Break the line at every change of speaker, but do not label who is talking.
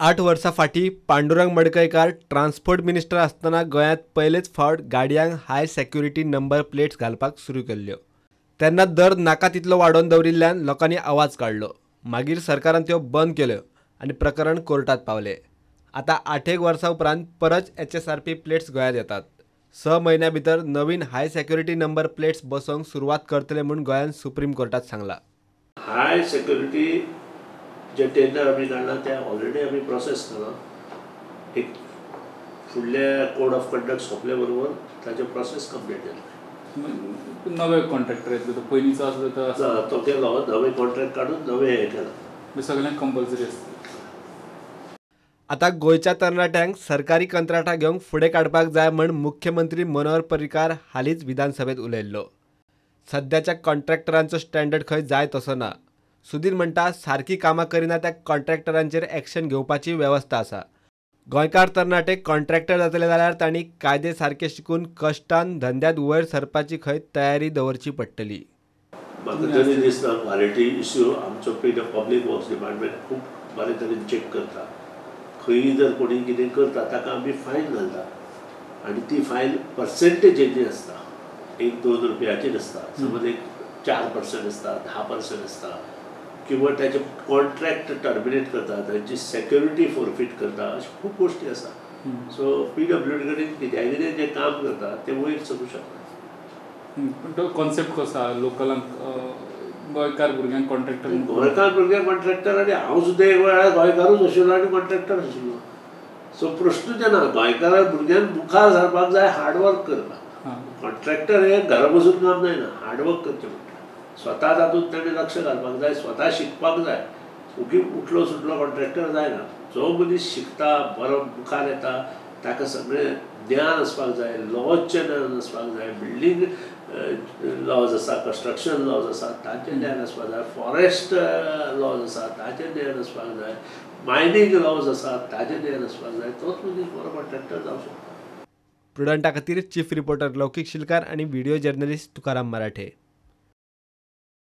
8 वर्सां फाटीं Pandurang Madkaikar transport minister आसतना गोंयांत पयलेच फावट गाडयांक हाय सेक्युरिटी नंबर प्लेट्स घालपाक सुरू केल्ल्यो. तेन्ना दर नाका तितलो वाडोवन दवरिल्ल्यान लोकांनी आवाज काडलो. मागीर सरकारान त्यो बंद केल्यो आनी प्रकरण कोर्टात पावलें. आतां 8 वर्सां उपरांत परत HSRP plates गोंयांत येतात. 6 म्हयन्यां भितर नवीन हाय सेक्युरिटी नंबर प्लेट्स बसोवंक सुरवात करतले म्हूण गोंयान सुप्रीम कोर्टात सांगलां.
हाय सेक्युरिटी जे टेंडर आमी काडला ते ऑलरेडी आमी प्रोसेस केला. एक फुडल्या कोड ऑफ कंडक्ट सोंपले बरोबर ताचे प्रोसेस कंप्लीट जातलें.
नवे कॉन्ट्रॅक्टर येतले, तो पयलींचो आसलो तो
तो केलो, नवे कॉन्ट्रॅक्ट काडून नवे हें केलां,
सगळ्यांक कंपल्सरी आसता.
आतां गोंयच्या तरणाट्यांक सरकारी कंत्राटां घेवंक फुडें काडपाक जाय म्हूण मुख्यमंत्री मनोहर पर्रीकार हालींच विधानसभेंत उलयल्लो. सद्याच्या कॉन्ट्रॅक्टरांचो स्टँडर्ड खंय जाय तसो ना. सुधीर म्हणटा सारकी कामां करिना त्या कॉन्ट्रॅक्टरांचेर एक्शन घेवपाची वेवस्था आसा. गोंयकार तरणाटे कॉन्ट्रॅक्टर जातले जाल्यार तांणी कायदे सारके शिकून कश्टान धंद्यांत वयर सरपाची खंय तयारी दवरची पडटली.
म्हाका तरी दिसता क्वालिटी इश्यू आमचो पब्लीक वर्क्स डिपार्टमेंट खूब बरे तरेन चॅक करता. खंयी जर कोणी कितें करता ताका आमी फायन घालता आनी ती फायन पर्सेंटेजीनी आसता, 1-2 रुपयाची नासता. समज एक 4% आसता, 10% आसता, किंवा ताचे कॉन्ट्रॅक्ट टर्मिनेट करता, तांची सेक्युरिटी फोरफीट करता, अश्यो खूब गोश्टी आसा. सो PWD कडेन कित्याक कितें जें काम करता तें वयर सरूं शकता.
पण तो कॉन्सेप्ट कसो आसा लोकलांक, गोंयकार भुरग्यांक कॉन्ट्रॅक्टर,
गोंयकार भुरग्यांक कॉन्ट्रॅक्टर? आनी हांव सुद्दां एक वेळार गोंयकारूच आशिल्लो आनी कॉन्ट्रॅक्टर आशिल्लो. सो प्रश्नूच येना. गोंयकार भुरग्यांक मुखार सरपाक जाय, हार्डवर्क करपाक. कॉन्ट्रॅक्टर हें घरा बसून काम जायना, हार्डवर्क करचें पडटा. स्वता तातूंत ताणें लक्ष घालपाक जाय, स्वता शिकपाक जाय. ओगी उठलो सुटलो कॉन्ट्रॅक्टर जायना. जो मनीस शिकता, बरो मुखार येता, ताका सगळें ज्ञान आसपाक जाय, लॉजचें ज्ञान आसपाक जाय, बिल्डींग लॉज आसा, कन्स्ट्रक्शन लॉज आसा ताचें ज्ञान आसपाक जाय, फॉरेस्ट लॉज आसा ताचें ज्ञान आसपाक जाय, मायनींग लॉज आसा ताचें ज्ञान आसपाक जाय. तोच मनीस बरो कॉन्ट्रॅक्टर जावंक शकता.
प्रुडंटा खातीर चीफ रिपोर्टर लौकीक शिलकार आनी व्हिडिओ जर्नलिस्ट तुकाराम मराठे.